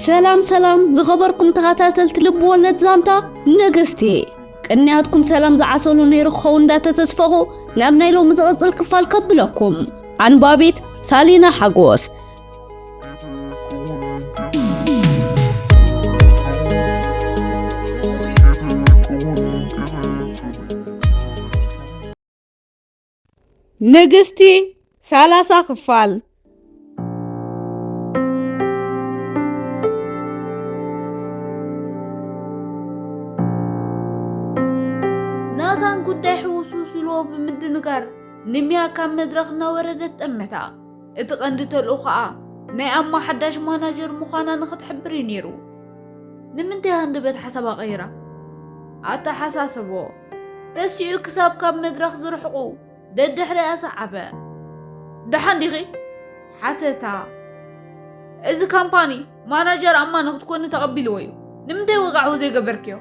ሰላም ሰላም ዝኸበርኩም ተኸታተልቲ ልብ ወለድ ዛንታ ንግስቲ፣ ቅንያትኩም ሰላም ዝዓሰሉ ነይሩ ክኸውን እንዳተተስፈኹ ናብ ናይ ሎሚ ዝቕጽል ክፋል ከብለኩም። ኣንባቢት ሳሊና ሓጎስ። ንግስቲ ሰላሳ ክፋል። ናታን ጉዳይ ሕውስውስ ኢልዎ ብምድንጋር ንሚያ ካብ መድረኽ እናወረደት ጠመታ። እቲ ቀንዲ ተልእኾኣ ናይ ኣማ ሓዳሽ ማናጀር ምዃና ንኽትሕብር እዩ ነይሩ። ንምንታይ ሃንደበት ሓሳባ ቀይራ? ኣተሓሳሰቦ ተሲኡ ክሳብ ካብ መድረኽ ዝርሕቑ ደድሕሪኣ ሰዓበ። ደሓን ዲኺ? ሓተታ። እዚ ካምፓኒ ማናጀር ኣማ ንክትኮኒ ተቐቢልዎ እዩ። ንምንታይ ወቃዕዎ ዘይገበርክዮ?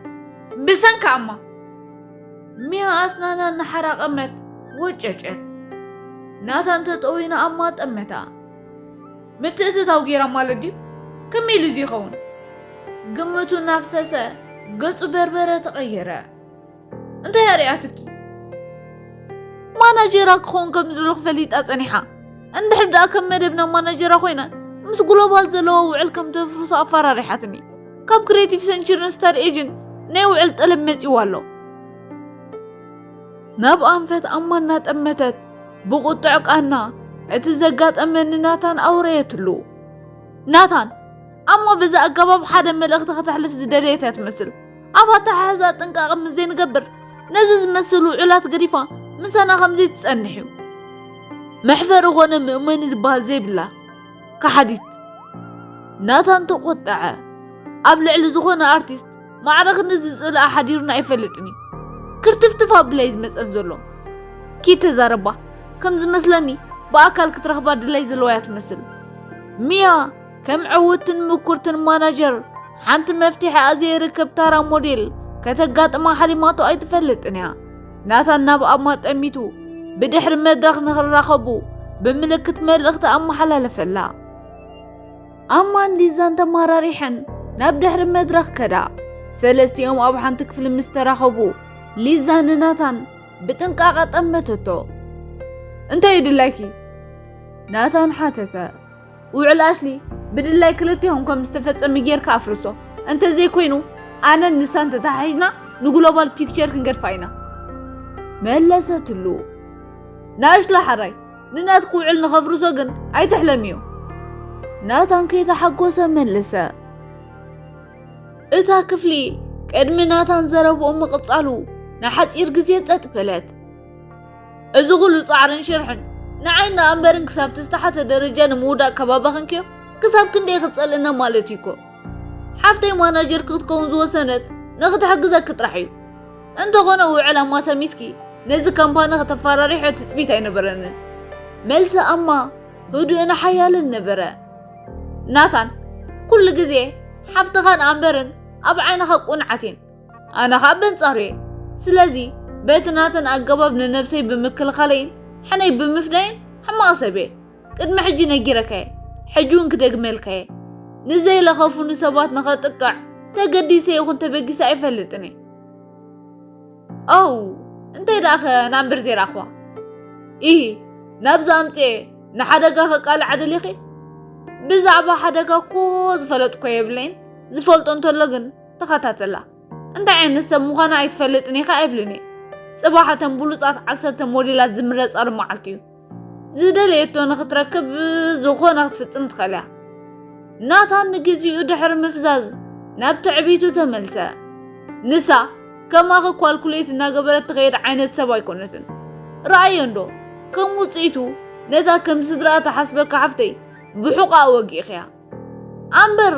ብሰንኪ ኣማ። ሚያ ኣስናና እናሓራቐመት ወጨጨት። ናታን ተጠዊና ኣማ ጠመታ። ምትእትታው ጌራ ማለት ድዩ? ከመይ ኢሉ እዚ ይኸውን? ግምቱ እናፍሰሰ ገጹ በርበረ ተቐየረ። እንታይ ኣርእያትኪ? ማናጀራ ክኸውን ከም ዝደለኹ ፈሊጣ ጸኒሓ። እንድሕር ደኣ ከም መደብና ማናጀራ ኮይነ ምስ ግሎባል ዘለዋ ውዕል ከም ተፍርሶ ኣፈራሪሓትኒ። ካብ ክሬቲቭ ሰንቸሪ ስታር ኤጀንት ናይ ውዕል ጠለብ መጺዋ ኣሎ። ናብ ኣንፈት ኣማ እናጠመተት ብቁጥዕ ቃና እቲ ዘጋጠመ ንናታን ኣውረየትሉ። ናታን፣ ኣሞ በዚ ኣገባብ ሓደ መልእኽቲ ከተሕልፍ ዝደለየት እያ ትመስል። ኣብ ኣተሓሕዛ ጥንቃቐ ምስ ዘይንገብር፣ ነዚ ዝመስል ውዕላት ገዲፋ ምሳና ከም ዘይትጸንሕ እዩ። መሕፈሪ ኾነ መእመኒ ዝበሃል ዘይብላ ከሓዲት። ናታን ተቖጠዐ። ኣብ ልዕሊ ዝኾነ ኣርቲስት ማዕረ ክንድዚ ጽልኢ ሓዲሩና ኣይፈልጥን እዩ። ክርትፍትፍ ኣብላ እዩ ዝመጸን ዘሎ። ኪድ ተዛረባ። ከም ዝመስለኒ ብኣካል ክትረኽባ ድላይ ዘለዋ እያ ትመስል። ሚያ ከም ዕውትን ምኩርትን ማናጀር ሓንቲ መፍትሒ ኣብ ዘይርከብ ታራ ሞዴል ከተጋጥማ ሓሊማቶ ኣይትፈልጥን እያ። ናታን ናብ ኣማ ጠሚቱ ብድሕሪ መድረኽ ንኽራኸቡ ብምልክት መልእኽቲ ኣመሓላለፈላ። ኣማን ሊዛን ተማራሪሐን ናብ ድሕሪ መድረኽ ከዳ። ሰለስቲኦም ኣብ ሓንቲ ክፍሊ ምስ ተራኸቡ ሊዛ ንናታን ብጥንቃቐ ጠመተቶ። እንታይ እዩ ድላይኪ? ናታን ሓተተ። ውዕል ኣሽሊ ብድላይ ክልቲኦም ከም ዝተፈጸመ ጌርካ ኣፍርሶ። እንተዘይኮይኑ ኣነን ንሳን ተተሓሒዝና ንግሎባል ፒክቸር ክንገድፋ ኢና። መለሰትሉ። ንኣሽሊ ሓራይ ንናትኪ ውዕል ንኸፍርሶ ግን ኣይትሕለምዮ። ናታን ከይተሓጎሰ መለሰ። እታ ክፍሊ ቅድሚ ናታን ዘረብኡ ምቕጻሉ ንሓጺር ግዜ ጸጥ በለት። እዚ ኹሉ ጻዕርን ሽርሕን ንዓይ ንኣንበርን ክሳብ ዝተሓተ ደረጃ ንምውዳቕ ከባባኽንክዮ ክሳብ ክንደይ ክጸልእና ማለት እዩ እኮ። ሓፍተይ ማናጀር ክትከውን ዝወሰነት ንኽትሕግዘኪ ጥራሕ እዩ። እንተኾነ ውዕል ኣማ ሰሚስኪ ነዚ ካምፓኒ ከተፈራሪሖ ትጽቢት ኣይነበረንን። መልሲ ኣማ ህዱእን ሓያልን ነበረ። ናታን፣ ኩሉ ግዜ ሓፍትኻን ኣንበርን ኣብ ዓይንኻ ቁንዓት እየን። ኣነ ኸኣ በንጻሩ እየ። ስለዚ በቲ ናተን ኣገባብ ንነብሰይ ብምክልኻለይን ሕነይ ብምፍዳይን ሕማቕ ሰብ እየ። ቅድሚ ሕጂ ነጊረካ እየ። ሕጂ እውን ክደግመልካ እየ። ንዘይለኸፉኒ ሰባት ንኸጥቅዕ ተገዲሰ ይኹን ተበጊሰ ኣይፈልጥን እየ። ኣው፣ እንታይ ደኣ ኸ ንኣንበር ዘይረኣኽዋ? ኢሂ፣ ናብዚ ኣምጽኤ ንሓደጋ ከቃልዓ ደሊኺ? ብዛዕባ ሓደጋ እኮ ዝፈለጥኮ የብለይን። ዝፈልጦ እንተሎ ግን ተኸታተላ። እንታይ ዓይነት ሰብ ምዃና ኣይትፈልጥን ኢኻ ኣይብልን እየ። ጽባሕ እተን ብሉጻት ዓሰርተ ሞዴላት ዝምረጻሉ መዓልቲ እዩ። ዝደለየቶ ንኽትረክብ ዝኾነ ክትፍጽም ትኽእል እያ። ናታን ንግዚኡ ድሕሪ ምፍዛዝ ናብ ትዕቢቱ ተመልሰ። ንሳ ከማኺ ኳልኩሌት እናገበረት ትኸይድ ዓይነት ሰብ ኣይኮነትን። ረኣዮ እንዶ፣ ከም ውጽኢቱ ነታ ከም ስድራኣ ትሓስበካ ሓፍተይ ብሑቓ ወጊእኽያ። ኣምበር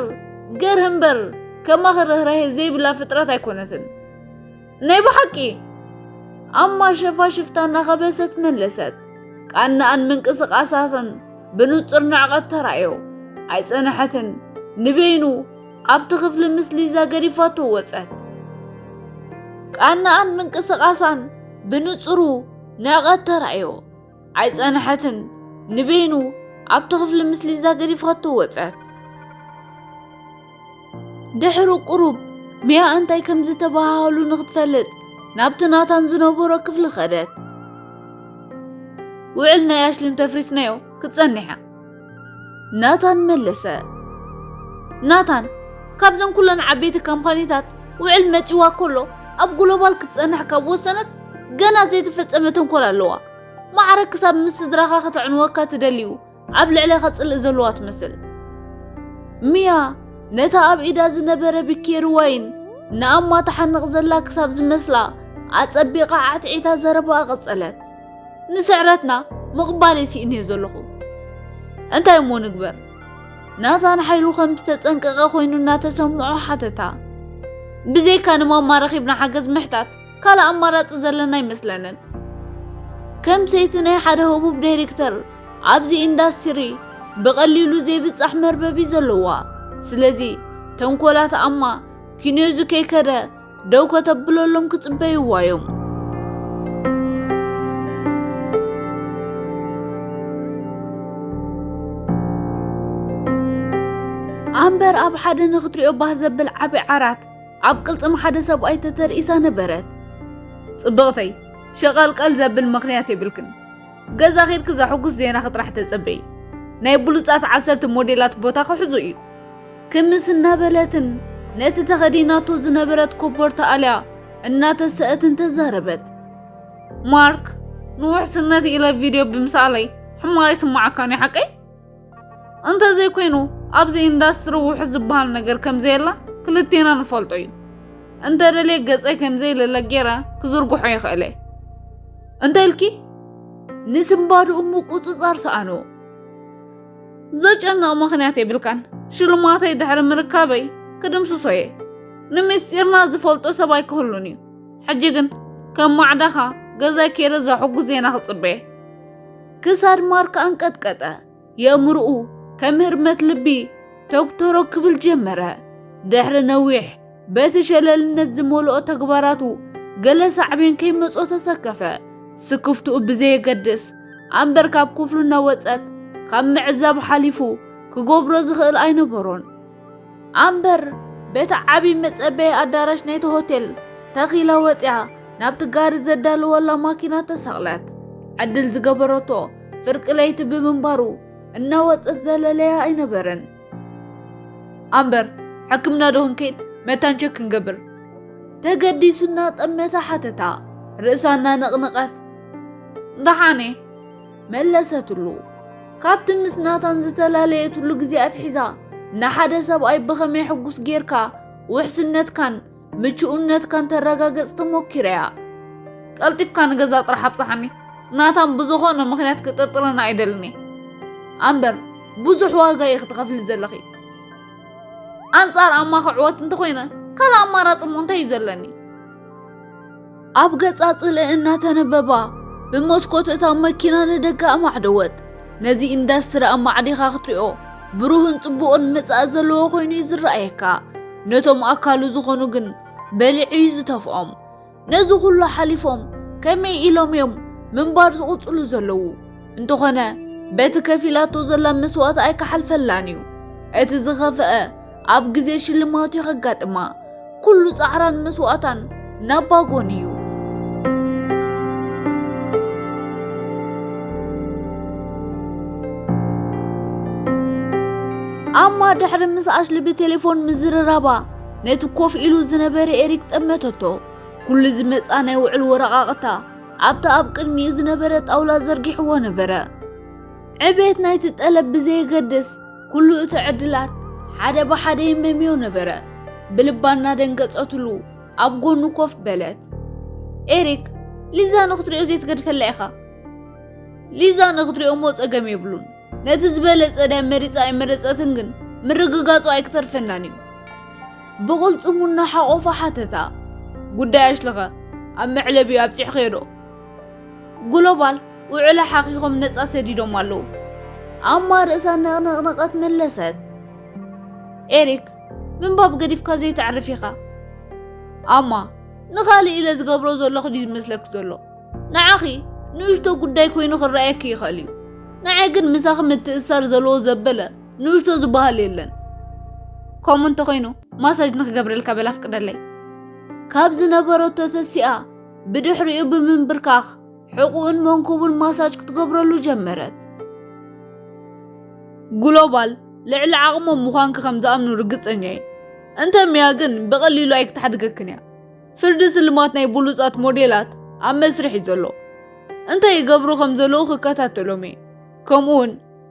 ገርህ እምበር ከማኺ ርህራሄ ዘይብላ ፍጥረት ኣይኮነትን። ናይ ብሓቂ ኣማ ሸፋሽፍታ እናኸበሰት መለሰት። ቃናኣን ምንቅስቓሳትን ብንጹር ንዕቐት ተራእዮ። ኣይጸንሐትን። ንበይኑ ኣብቲ ክፍሊ ምስ ሊዛ ገዲፋቶ ወጸት። ቃናኣን ምንቅስቓሳን ብንጹሩ ንዕቐት ተራእዮ። ኣይጸንሐትን። ንበይኑ ኣብቲ ክፍሊ ምስ ሊዛ ገዲፋቶ ወጸት። ድሕሪ ቁሩብ፣ ሚያ እንታይ ከም ዝተባሃሃሉ ንኽትፈልጥ ናብቲ ናታን ዝነበሮ ክፍሊ ኸደት። "ውዕል ናይ ኣሽሊ እንተፍሪስናዮ ክትጸንሕ እያ," ናታን መለሰ። ናታን፣ ካብዘን ኩለን ዓበይቲ ካምፓኒታት ውዕል መጺዋ ከሎ፣ ኣብ ግሎባል ክትጸንሕ ካብ ወሰነት፣ ገና ዘይተፈጸመ ተንኮል ኣለዋ። ማዕረ ክሳብ ምስ ስድራኻ ከተዕንወካ ትደልዩ ኣብ ልዕሌኻ ጽልኢ ዘለዋ ትመስል። ሚያ ነታ ኣብ ኢዳ ዝነበረ ብኬሪ ዋይን ንኣማ ትሓንቕ ዘላ ክሳብ ዝመስላ ኣጸቢቓ ዓትዒታ ዘረባኣ ቀጸለት። "ንስዕረትና ምቕባል እየ ስኢነ ዘለኹ። እንታይ እሞ ንግበር?" ናታን ሓይሉ ከም ዝተጸንቀቐ ኮይኑ እናተሰምዖ ሓተታ። "ብዘይካ ንማማ ረኺብና ሓገዝ ምሕታት ካልእ ኣማራጺ ዘለና ኣይመስለንን። ከም ሰይቲ ናይ ሓደ ህቡብ ዳይሬክተር ኣብዚ ኢንዳስትሪ ብቐሊሉ ዘይብጻሕ መርበብ እዩ ዘለዋ። ስለዚ ተንኮላት ኣማ ኪንዮዙ ከይከደ ደው ከተብለሎም ክጽበይዋ እዮም." ኣምበር ኣብ ሓደ ንኽትሪኦ ባህ ዘብል ዓቢ ዓራት ኣብ ቅልጽም ሓደ ሰብኣይ ተተርኢሳ ነበረት። "ጽብቕተይ፣ ሸቐልቀል ዘብል ምኽንያት የብልክን። ገዛ ኬድኪ ዘሐጉስ ዜናኺ ጥራሕ ተጸበዪ። ናይ ብሉጻት ዓሰርተ ሞዴላት ቦታ ክሕዙ እዩ." ክምስ እናበለትን ነቲ ተኸዲናቶ ዝነበረት ኮቦርታ ኣልያ እናተሰአትን ተዛረበት። "ማርክ፣ ንውሕስነት ኢለ ቪድዮ ብምስኣለይ ሕማቕ ይስምዓካን እዩ ሓቀይ? እንተዘይኮይኑ ኣብዚ ኢንዳስትሪ ውሑስ ዝበሃል ነገር ከም ዘየላ ክልቴና ንፈልጦ እዩ። እንተደልየ ገጸይ ከም ዘይልለ ገይረ ክዝርግሖ ይኽእል እየ። እንታይ ኢልኪ?" ንስንባድኡ ምቁጽጻር ሰኣኖ። "ዘጨንቕ ምኽንያት የብልካን። ሽልማተይ ድሕሪ ምርካበይ ክድምስሶ እየ። ንምስጢርና ዝፈልጦ ሰብ ኣይክህሉን እዩ። ሕጂ ግን ከም ማዕዳኻ ገዛይ ከይደ ዘሕጉስ ዜና ክጽበየ." ክሳድ ማርክ ኣንቀጥቀጠ። የእምርኡ ከም ህርመት ልቢ ቶክቶሮ ክብል ጀመረ። ድሕሪ ነዊሕ በቲ ሸለልነት ዝመልኦ ተግባራቱ ገለ ሳዕቤን ከይመጾ ተሰከፈ። ስክፍትኡ ብዘየገድስ ኣምበር ካብ ክፍሉ እናወጸት ካብ ምዕዛብ ሓሊፉ ክገብሮ ዝኽእል ኣይነበሮን። ኣምበር በቲ ዓቢ መጸበዪ ኣዳራሽ ናይቲ ሆቴል ተኺላ ወጺኣ ናብቲ ጋሪ ዘዳለወላ ማኪና ተሰቕለት። ዕድል ዝገበረቶ ፍርቂ ለይቲ ብምንባሩ እናወጸት ዘለለያ ኣይነበረን። ኣምበር፣ ሕክምና ዶ ክንከይድ? መታን ቸክ ክንገብር? ተገዲሱ እናጠመተ ሓተታ። ርእሳ እናነቕነቐት፣ ደሓን እየ፣ መለሰትሉ። ካብቲ ምስ ናታን ዝተፈላለየትሉ ግዜ ኣትሒዛ፣ ንሓደ ሰብኣይ ብኸመይ ሕጉስ ጌርካ ውሕስነትካን ምቹእነትካን ተረጋግጽ ተሞኪረያ። ቀልጢፍካ ንገዛ ጥራሕ ኣብጽሓኒ። ናታን ብዝኾነ ምኽንያት ክጥርጥረና ኣይደልን እየ። ኣምበር፣ ብዙሕ ዋጋ ኢኺ ትኸፍሊ ዘለኺ። ኣንጻር ኣማ ክዕወት እንተኾይነ፣ ካልእ ኣማራጺ እሞ እንታይ እዩ ዘለኒ? ኣብ ገጻ ጽልኢ እናተነበባ፣ ብመስኮት እታ መኪና ንደገ ኣማዕደወት። ነዚ ኢንዳስትሪ ኣማዕዲኻ ክትሪኦ፣ ብሩህን ጽቡቕን መጻኢ ዘለዎ ኮይኑ እዩ ዝረኣየካ። ነቶም ኣካሉ ዝኾኑ ግን በሊዑ እዩ ዝተፍኦም። ነዚ ኩሉ ሓሊፎም ከመይ ኢሎም እዮም ምንባር ዝቕጽሉ ዘለዉ? እንተኾነ፣ በቲ ከፊላቶ ዘላ መስዋእቲ ኣይከሓልፈላን እዩ። እቲ ዝኸፍአ ኣብ ግዜ ሽልማቱ እዩ ከጋጥማ። ኩሉ ጻዕራን መስዋእታን ናብ ባጎን እዩ። ኣማ ድሕሪ ምስ ኣሽሊ ብቴሌፎን ምዝርራባ፣ ነቲ ኮፍ ኢሉ ዝነበረ ኤሪክ ጠመተቶ። ኩሉ ዝመጽኣ ናይ ውዕል ወረቓቕታ ኣብቲ ኣብ ቅድሚኡ ዝነበረ ጣውላ ዘርጊሕዎ ነበረ። ዕቤት ናይቲ ጠለብ ብዘየገድስ፣ ኩሉ እቲ ዕድላት ሓደ ብሓደ ይመምዮ ነበረ። ብልባ እናደንገጸትሉ ኣብ ጎኑ ኮፍ በለት። ኤሪክ፣ ሊዛ ንኽትሪኦ ዘይትገድፈላ ኢኻ። ሊዛ ንኽትሪኦ እሞ ጸገም የብሉን። ነቲ ዝበለጸ ድያ መሪጻ ኣይመረጸትን ግን ምርግጋጹ ኣይክተርፈናን እዩ። ብቕልጽሙ እናሓቖፈ ሓተታ። ጉዳይ ኣሽልኸ ኣብ መዕለቢኡ ኣብጺሕኽዮ ዶ? ግሎባል ውዕለ ሓኺኾም ነጻ ሰዲዶም ኣለዉ። ኣማ ርእሳ ነቕነቕነቐት መለሰት። ኤሪክ፣ ምንባብ ገዲፍካ ዘይተዕርፍ ኢኻ። ኣማ፣ ንኻልእ ኢለ ዝገብሮ ዘለኹ ድዩ ዝመስለኪ ዘሎ? ንዓኺ ንእሽቶ ጉዳይ ኮይኑ ክረኣየኪ ይኽእል እዩ። ንዓይ ግን ምሳኺ ምትእስሳር ዘለዎ ዘበለ ንእሽቶ ዝበሃል የለን። ከምኡ እንተኾይኑ፣ ማሳጅ ንኽገብረልካ በል ኣፍቅደለይ። ካብ ዝነበረቶ ተሲኣ ብድሕሪኡ ብምንብርካኽ ሕቑኡን መንኩቡን ማሳጅ ክትገብረሉ ጀመረት። ግሎባል ልዕሊ ዓቕሞም ምዃንኪ ከም ዝኣምኑ ርግጸኛ እየ። እንተ ሚያ ግን ብቐሊሉ ኣይክትሓድገክን እያ። ፍርዲ ስልማት ናይ ብሉጻት ሞዴላት ኣብ መስርሕ እዩ ዘሎ። እንታይ ይገብሩ ከም ዘለዉ ክከታተሎም እየ። ከምኡውን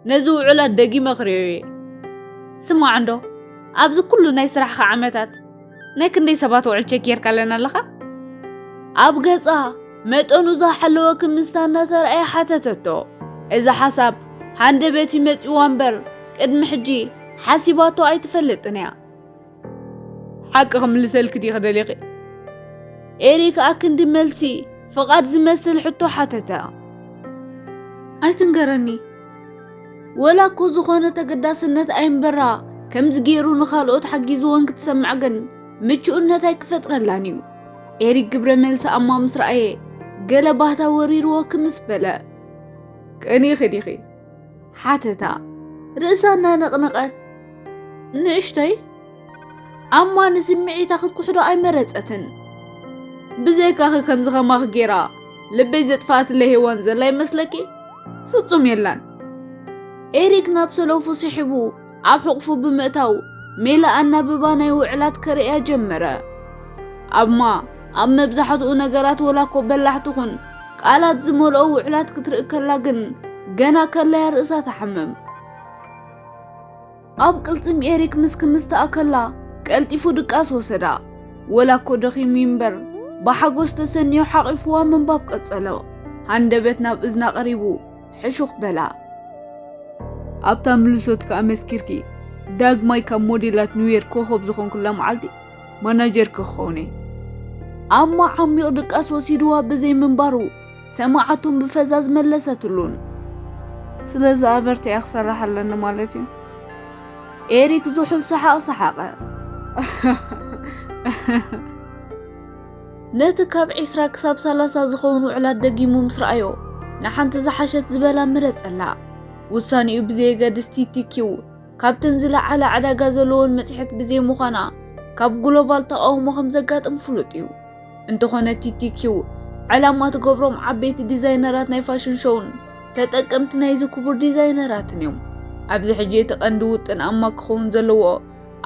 ነዚ ውዕላት ደጊመ ክርእዮ እየ። ስማዕ እንዶ፣ ኣብዚ ኩሉ ናይ ስራሕኻ ዓመታት ናይ ክንደይ ሰባት ውዕል ቸክ ጌርካለን ኣለኻ? ኣብ ገጻ መጠኑ ዝሓለወ ክምስታ እናተራእየ ሓተተቶ። እዚ ሓሳብ ሃንደበት እዩ መጺዋ እምበር፣ ቅድሚ ሕጂ ሓሲባቶ ኣይትፈልጥን እያ። ሓቂ ክምልሰልኪ ድዩ ክደሊኺ? ኤሪክ ኣክንዲ መልሲ ፍቓድ ዝመስል ሕቶ ሓተተ። ኣይትንገረኒ። ወላ እኮ ዝኾነ ተገዳስነት ኣይንበራ፣ ከምዚ ገይሩ ንኻልኦት ሓጊዝወን ክትሰምዕ ግን ምቹእነት ኣይክፈጥረላን እዩ። ኤሪክ ግብረ መልሲ ኣማ ምስ ረኣየ ገለ ባህታ ወሪርዎ ክምስ በለ። ቀኒኺ ዲኺ? ሓተታ ርእሳ እናነቕነቐት። ንእሽተይ ኣማ ንስምዒታ ክትኩሕዶ ኣይመረጸትን። ብዘይካኺ ከምዚ ከማኺ ጌራ ልበይ ዘጥፍኣትለይ ሄዋን ዘላ ይመስለኪ? ፍጹም የላን። ኤሪክ ናብ ሰለፉ ስሒቡ ኣብ ሕቑፉ ብምእታው ሜላ ኣናብባ ናይ ውዕላት ከርእያ ጀመረ። ኣማ ኣብ መብዛሕትኡ ነገራት ወላ እኮ በላሕ ትኹን ቃላት ዝመልኦ ውዕላት ክትርኢ ከላ ግን ገና ከላያ ርእሳ ትሓምም። ኣብ ቅልጽም ኤሪክ ምስ ክምስታ ኣከላ ቀልጢፉ ድቃስ ወሰዳ። ወላ እኮ ደኺሙ እምበር ብሓጎስ ተሰንዮ ሓቒፍዋ ምንባብ ቀጸሎ። ሃንደበት ናብ እዝና ቀሪቡ ሕሹኽ በላ። ኣብታ ምልሶት ከኣ መስኪርኪ ዳግማይ ካብ ሞዴላት ኒውዮርክ ኮኾብ ዝኾንኩላ መዓልቲ ማናጀርኪ ክኸውን እየ። ኣማ ዓሚቕ ድቃስ ወሲድዋ ብዘይ ምንባሩ ሰማዓቱን ብፈዛዝ መለሰትሉን። ስለዚ ኣበርቲዐ ክሰርሕ ኣለኒ ማለት እዩ። ኤሪክ ዝሑል ሰሓቕ ሰሓቐ። ነቲ ካብ ዒስራ ክሳብ ሰላሳ ዝኸውን ውዕላት ደጊሙ ምስ ረኣዮ ንሓንቲ ዝሓሸት ዝበላ ምረጸላ። ውሳኔኡ ብዘየገድስ ቲቲኪው ካብተን ዝለዓለ ዕዳጋ ዘለዎን መጽሔት ብዘይምዃና ካብ ግሎባል ተቓውሞ ከም ዘጋጥም ፍሉጥ እዩ። እንተኾነ ቲቲኪው ዕላማ ትገብሮም ዓበይቲ ዲዛይነራት ናይ ፋሽን ሾውን ተጠቀምቲ ናይዚ ክቡር ዲዛይነራትን እዮም። ኣብዚ ሕጂ እቲ ቀንዲ ውጥን ኣማ ክኸውን ዘለዎ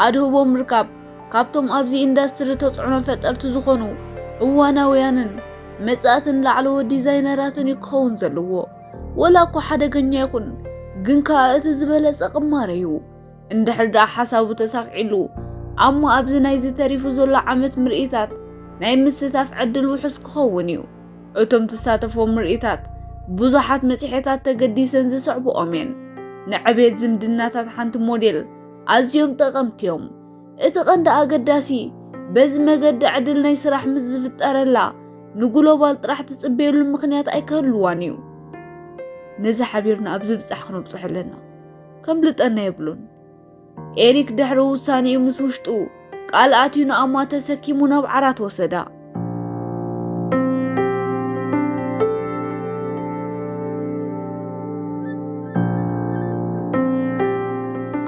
ኣድህቦ ምርካብ ካብቶም ኣብዚ ኢንዳስትሪ ተጽዕኖ ፈጠርቲ ዝኾኑ እዋናውያንን መጻእትን ላዕለዎት ዲዛይነራትን እዩ ክኸውን ዘለዎ። ወላ እኳ ሓደገኛ ይኹን ግን ከኣ እቲ ዝበለጸ ቅማረ እዩ። እንድሕር ደኣ ሓሳቡ ተሳኺዕሉ ኣሞ ኣብዚ ናይዚ ተሪፉ ዘሎ ዓመት ምርኢታት ናይ ምስታፍ ዕድል ውሑስ ክኸውን እዩ። እቶም ትሳተፎም ምርኢታት ብዙሓት መጽሔታት ተገዲሰን ዝስዕብኦም እየን። ንዕቤት ዝምድናታት ሓንቲ ሞዴል ኣዝዮም ጠቐምቲ እዮም። እቲ ቀንዲ ኣገዳሲ በዚ መገዲ ዕድል ናይ ስራሕ ምስ ዝፍጠረላ ንግሎባል ጥራሕ ትጽበየሉ ምኽንያት ኣይክህልዋን እዩ። ነዚ ሓቢርና ኣብዚ ብጻሕ ክነብጽሖ ኣለና። ከምልጠና የብሉን። ኤሪክ ድሕሪ ውሳኔኡ ምስ ውሽጡ ቃል ኣትዩ ንኣማ ተሰኪሙ ናብ ዓራት ወሰዳ።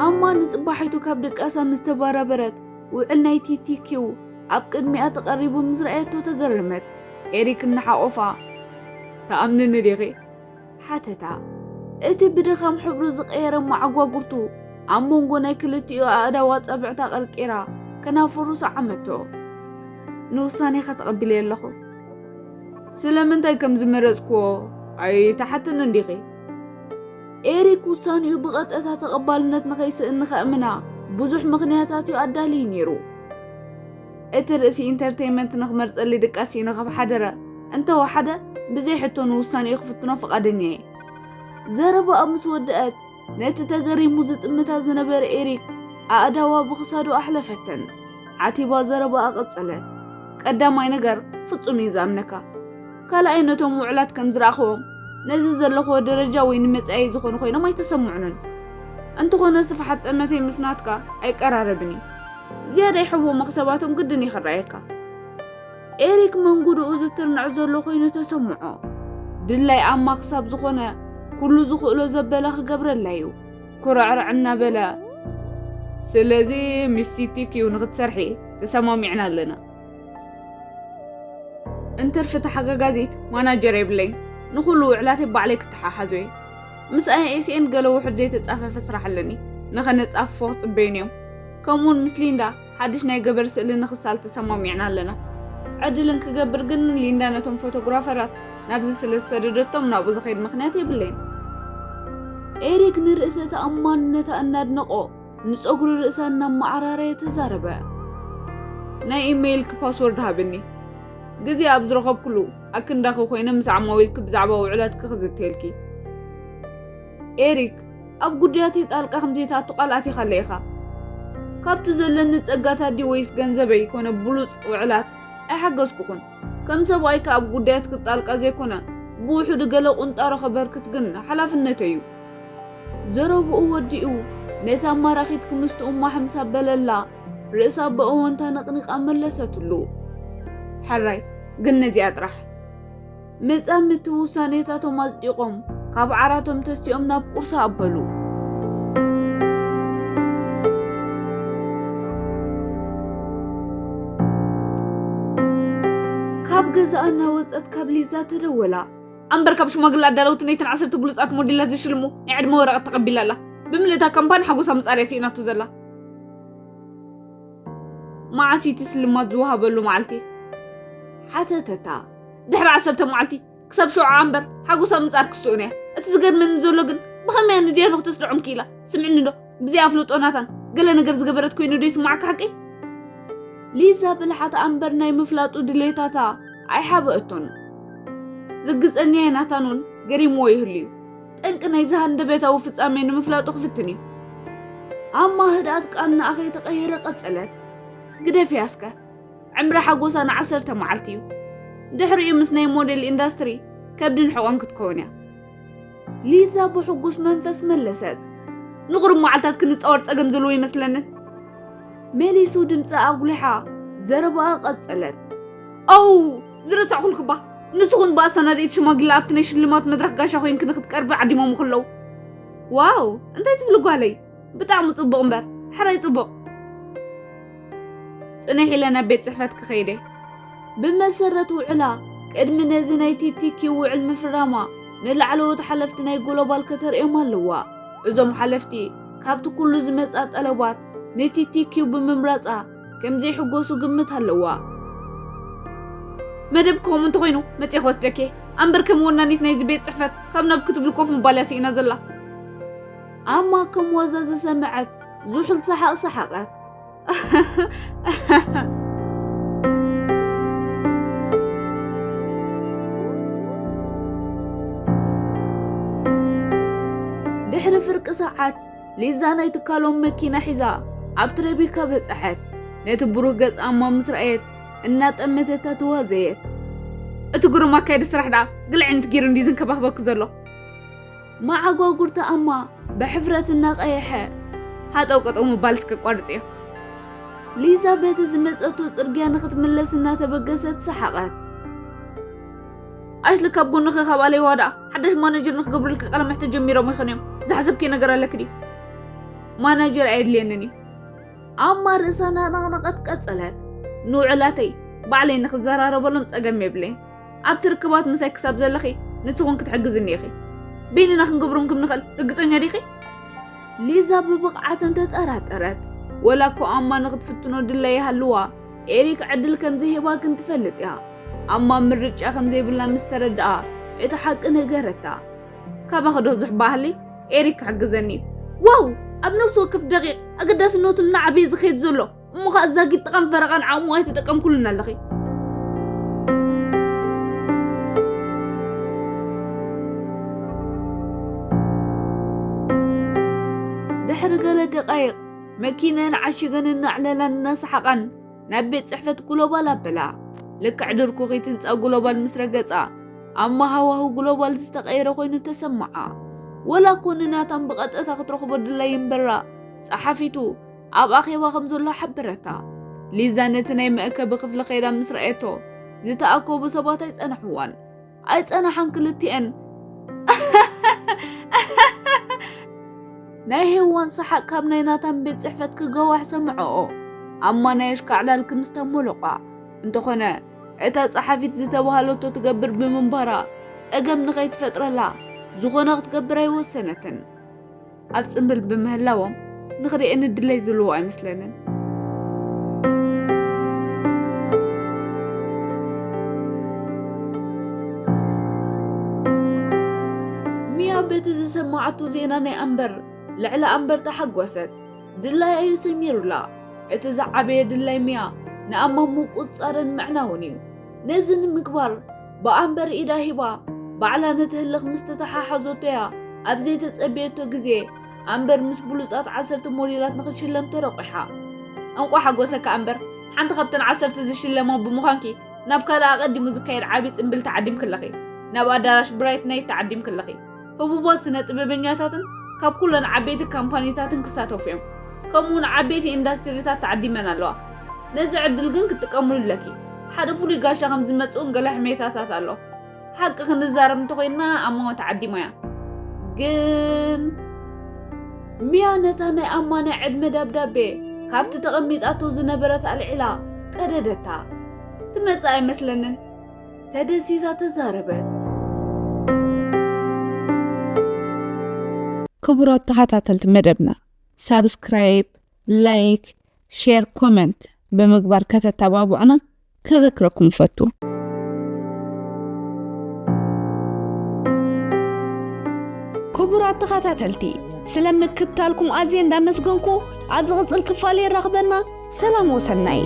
ኣማ ንጽባሒቱ ካብ ድቃሳ ምስ ተባራበረት ውዕል ናይ ቲቲኪው ኣብ ቅድሚኣ ተቐሪቡ ምስ ረኣየቶ ተገረመት። ኤሪክ እናሓቖፋ፣ "ትኣምንኒ ዲኺ?" ሓተታ። እቲ ብድኻም ሕብሩ ዝቐየረ መዓጓጉርቱ ኣብ መንጎ ናይ ክልቲኡ ኣእዳው ኣጻብዕታ ቀርቂራ ከናፍሩ ሰዓመቶ። "ንውሳኔኻ ተቐቢለዮ ኣለኹ። ስለምንታይ ከም ዝመረጽኩዎ ኣይትሓትንን ዲኺ?" ኤሪክ ውሳኔኡ ብቐጥታ ተቐባልነት ንኸይስእን ንኸእምና ብዙሕ ምኽንያታት እዩ ኣዳልዩ ነይሩ። እቲ ርእሲ ኢንተርቴይመንት ንኽመርጸለይ ድቃስ እዩ ንኸብ ሓደረ፣ እንተወሓደ ብዘይ ሕቶ ንውሳኔኡ ክፍትኖ ፍቓደኛ እየ። ዘረባኣ ምስ ወደኣት፣ ነቲ ተገሪሙ ዝጥምታ ዝነበረ ኤሪክ ኣእዳዋ ብኽሳዱ ኣሕለፈተን። ዓቲባ ዘረባኣ ቀጸለት። "ቀዳማይ ነገር፣ ፍጹም እየ ዝኣምነካ። ካልኣይ፣ ነቶም ውዕላት ከም ዝረኣኽዎም፣ ነዚ ዘለኽዎ ደረጃ ወይ ንመጻኢ ዝኾኑ ኮይኖም ኣይተሰምዑንን። እንተኾነ፣ ስፍሓት ጠመተይ ምስ ናትካ ኣይቀራረብን እዩ። ዝያዳይ ሕቦ መኽሰባቶም ግድን እዩ ክረኣየካ።" ኤሪክ መንጉድኡ ዝትርንዕ ዘሎ ኮይኑ ተሰምዖ። ድላይ ኣማ ክሳብ ዝኾነ፣ ኩሉ ዝኽእሎ ዘበለ ክገብረላ እዩ። ኩርዕርዕ እናበለ፣ ስለዚ ምስ ቲ ቲ ኪው ንኽትሰርሒ ተሰማሚዕና ኣለና። እንትርፊ ተሓጋጋዚት ማናጀር የብለይን። ንኹሉ ውዕላተይ ባዕለይ ክተሓሓዞ እየ። ምስ ኣይ ኤስ ኤን ገለ ውሑድ ዘይተጻፈፈ ስራሕ ኣለኒ። ንኸነጻፍፎ ክጽበዩኒ እዮም። ከምኡውን ምስ ሊንዳ ሓድሽ ናይ ገበር ስእሊ ንኽሳል ተሰማሚዕና ኣለና። ዕድል እንክገብር ግን ሊንዳ ነቶም ፎቶግራፈራት ናብዚ ስለ ዝሰደደቶም ናብኡ ዝኸይድ ምኽንያት የብለይን። ኤሪክ ንርእሰ ተኣማንነታ እናድነቖ ንጸጉሪ ርእሳ እናመዓራረየ ተዛረበ። ናይ ኢሜይልኪ ፓስወርድ ሃብኒ። ግዜ ኣብ ዝረኸብኩሉ ኣክንዳኺ ኮይነ ምስ ዓማዊልኪ ብዛዕባ ውዕላትኪ ክዝተየልኪ። ኤሪክ፣ ኣብ ጉዳያተይ ጣልቃ ከም ዘይትኣቱ ቃል ኣቲኻለይ ኢኻ። ካብቲ ዘለኒ ጸጋታት ድዩ ወይስ ገንዘበይ ኮነ ብሉጽ ውዕላት ኣይሓገዝኩኹን። ከም ሰብኣይ ከኣ ኣብ ጉዳያትኪ ጣልቃ ዘይኮነ ብውሑዱ ገለ ቁንጣሮ ከበርክት ግን ሓላፍነተይ እዩ። ዘረብኡ ወዲኡ ነታ ማራኺት ክምስትኡ ማሕምስ ኣበለላ። ርእሳ ብእወንታ ነቕኒቓ መለሰትሉ። ሕራይ፣ ግን ነዚኣ ጥራሕ። መጻምድቲ ውሳኔታቶም ኣጽዲቖም ካብ ዓራቶም ተሲኦም ናብ ቁርሲ ኣበሉ። ካብ ገዛኣ እናወጸት ካብ ሊዛ ተደወላ። ኣምበር ካብ ሽማግለ ኣዳለውቲ ነይተን ዓሰርተ ብሉጻት ሞዴላት ዝሽልሙ ናይ ዕድመ ወረቐት ተቐቢላ ኣላ። ብምልእታ ካምፓኒ ሓጎሳ ምጻር እያ ስኢናቶ ዘላ። መዓስ እዩ እቲ ስልማት ዝወሃበሉ መዓልቲ? ሓተተታ። ድሕሪ ዓሰርተ መዓልቲ። ክሳብ ሽዑ ኣምበር ሓጎሳ ምጻር ክስኡን እያ። እቲ ዝገርመኒ ዘሎ ግን ብኸመይ እያ ንድያኑ ክተስድዖም ክኢላ? ስምዕኒ ዶ? ብዘይ ኣፍልጦ ናታን ገለ ነገር ዝገበረት ኮይኑ ዶ ይስማዓካ ሓቂ? ሊዛ ብልሓት ኣምበር ናይ ምፍላጡ ድሌታታ ኣይሓበአቶን። ርግጸኛ እየ ናታን እውን ገሪምዎ ይህሉ እዩ። ጠንቂ ናይዚ ሃንደበታዊ ፍጻሜ ንምፍላጡ ክፍትን እዩ። ኣማ ህድኣት ቃል ንኣ ከይተቐየረ ቀጸለት። ግደፍያ እስከ። ዕምሪ ሓጎሳ ንዓሰርተ መዓልቲ እዩ። ድሕሪኡ ምስ ናይ ሞዴል ኢንዳስትሪ ከብድን ሕቖን ክትከውን እያ። ሊዛ ብሕጉስ መንፈስ መለሰት። ንቑሩብ መዓልታት ክንጻወር ጸገም ዘለዎ ይመስለንን። መሊሱ ድምጻ ኣጉሊሓ ዘረባኣ ቀጸለት። ኣው፣ ዝረሳዕኩልክባ። ንስኹን ብኣሰናዳኢት ሽማግለ ኣብቲ ናይ ሽልማት መድረኽ ጋሻ ኮይንኪ ንክትቀርቢ ዓዲሞም ከለዉ። ዋው፣ እንታይ ትብሊ ጓለይ? ብጣዕሚ ጽቡቕ እምበር፣ ሕራይ ጽቡቕ። ጽንሕ ኢለ ናብ ቤት ጽሕፈት ክኸይደ። ብመሰረት ውዕላ፣ ቅድሚ ነዚ ናይ ቲ ቲ ኪው ውዕል ምፍራማ፣ ንላዕለዎት ሓለፍቲ ናይ ግሎባል ከተርእዮም ኣለዋ። እዞም ሓለፍቲ፣ ካብቲ ኩሉ ዝመጻ ጠለባት፣ ን ቲ ቲ ኪው ብምምራጻ፣ ከም ዘይሕጎሱ ግምት ኣለዋ። መደብ ከምኡ እንተኾይኑ፣ መጽየ ክወስደኪ። ኣምበር ከም ወናኒት ናይዚ ቤት ጽሕፈት፣ ካብ ናብ ክትብል ኮፍ ምባል እያ ስኢና ዘላ። ኣማ ከም ዋዛ ዝሰምዐት፣ ዝሑል ሰሓቕ ሰሓቐት። ድሕሪ ፍርቂ ሰዓት፣ ሊዛ ናይ ትካሎም መኪና ሒዛ ኣብ ትረቢካ በጽሐት። ነቲ ብሩህ ገጽ ኣማ ምስ ረኣየት፣ እናጠመተታ ተዋዘየት። እቲ ግሩም ኣካየዲ ስራሕ ደኣ፣ ገለ ዓይነት ገይሩ እንድዩ ዝንከባኸበኪ ዘሎ። መዓጓጉርታ ኣማ ብሕፍረት እናቐየሐ፣ ሃጠው ቀጠው ምባልስ ከቋርጽ እየ። ሊዛ በቲ ዝመጸቶ ጽርግያ ንኽትምለስ እናተበገሰት ሰሓቐት። ኣሽሊ ካብ ጎንኺ ካብ ኣለይዋ ደኣ ሓዳሽ ማናጀር ንኽገብሩልኪ ቃለ መሕትት ጀሚሮም ይኾኑ እዮም። ዝሓሰብክዮ ነገር ኣለኪ ድዩ? ማናጀር ኣየድልየንን እዩ። ኣማ ርእሳ እናነቕነቐት ቀጸለት። ንውዕላተይ ባዕለይ ንኽዘራረበሎም ጸገም የብለይን። ኣብቲ ርክባት ምሳይ ክሳብ ዘለኺ ንስኹን ክትሕግዝኒ ኢኺ። በይንና ክንገብሮም ከም ንኽእል ርግጸኛ ዲኺ? ሊዛ ብብቕዓተን ተጠራጠረት። ወላ እኮ ኣማ ንኽትፍትኖ ድላዪ ይሃልዋ፣ ኤሪክ ዕድል ከም ዘይህባ ግን ትፈልጥ እያ። ኣማ ምርጫ ከም ዘይብላ ምስ ተረድኣ፣ እቲ ሓቂ ነገረታ። ካባኺ ዶ ብዙሕ በሃሊ? ኤሪክ ክሕግዘኒ እዩ። ዋው! ኣብ ነፍሲ ወከፍ ደቂቕ ኣገዳስነቱ እናዓበየ ዝኸይድ ዘሎ፣ እሞ ኸኣ ዛጊት ጥቓን ፈረቓን ዓቕሙ ኣይተጠቀምኩሉን ኣለኺ። ድሕሪ ገለ ደቓይቕ፣ መኪነን ዓሺገን እናዕለላን እናሰሓቓን ናብ ቤት ጽሕፈት ግሎባል ኣበላ። ልክዕ ድርኩኺት ህንጻ ግሎባል ምስ ረገጻ፣ ኣማ ሃዋህው ግሎባል ዝተቐየረ ኮይኑ ተሰምዓ። ወላ እኮ ንናታን ብቐጥታ ክትረኽቦ ድላዪ እምበራ፣ ጸሓፊቱ ኣብ ኣኼባ ከም ዘሎ ሓበረታ። ሊዛ ነቲ ናይ መእከቢ ክፍሊ ከይዳ ምስ ረኣየቶ፣ ዝተኣከቡ ሰባት ኣይጸንሕዋን። ኣይጸንሓን ክልቲኤን። ናይ ሄዋን ሰሓቕ ካብ ናይ ናታን ቤት ጽሕፈት ክገዋሕ ሰምዖኦ። ኣማ ናይ ኣሽካዕላል ክምስታ ሞለቋ። እንተኾነ፣ እታ ጸሓፊት ዝተባህለቶ ትገብር ብምንባራ፣ ጸገም ንኸይትፈጥረላ፣ ዝኾነ ክትገብር ኣይወሰነትን። ኣብ ጽምብል ብምህላዎም፣ ንኽርእየን እድለይ ዝልዎ ኣይመስለንን። ሚያ በቲ ዝሰማዓቶ ዜና ናይ ኣምበር፣ ልዕሊ ኣምበር ተሓጎሰት። ድላያ እዩ ሰሚሩላ። እቲ ዝዓበየ ድላይ ሚያ ንኣማ ምቁጽጻርን ምዕናውን እዩ። ነዚ ንምግባር ብኣምበር ኢዳ ሂባ፣ ባዕላ ነቲ ህልኽ ምስ ተተሓሓዞቶ እያ ኣብ ዘይተጸበየቶ ግዜ ኣምበር ምስ ብሉጻት ዓሰርተ ሞዴላት ንኽትሽለም ተረቑሓ። እንቋዕ ሓጎሰካ ኣምበር፣ ሓንቲ ካብተን ዓሰርተ ዝሽለማ ብምዃንኪ ናብ ካልእ ኣቐዲሙ ዝካየድ ዓቢ ጽምብል ተዓዲምኪ ኣለኺ። ናብ ኣዳራሽ ብራይት ናይት ተዓዲምኪ ኣለኺ። ህቡባት ስነ ጥበበኛታትን ካብ ኩለን ዓበይቲ ካምፓኒታትን ክሳተፉ እዮም። ከምኡውን ዓበይቲ ኢንዳስትሪታት ተዓዲመን ኣለዋ። ነዚ ዕድል ግን ክትጥቀምሉ ኣለኪ። ሓደ ፍሉይ ጋሻ ከም ዝመጽእን ገለ ሕሜታታት ኣሎ። ሓቂ ክንዛረብ እንተኾይንና ኣማ ተዓዲማ እያ። ግን ሚያ ነታ ናይ ኣማ ናይ ዕድመ ደብዳቤ ካብቲ ተቐሚጣቶ ዝነበረት ኣልዒላ ቀደደታ። ትመጽእ ኣይመስለንን። ተደሲታ ተዛረበት። ክቡራት ተኸታተልቲ መደብና፣ ሳብስክራይብ፣ ላይክ፣ ሼር፣ ኮመንት ብምግባር ከተተባብዑና ከዘክረኩም እፈቱ። ክቡራት ተኸታተልቲ፣ ስለ ምክትታልኩም ኣዝየ እንዳመስገንኩ፣ ኣብ ዝቕጽል ክፋል የራኽበና። ሰላም ወሰናይ።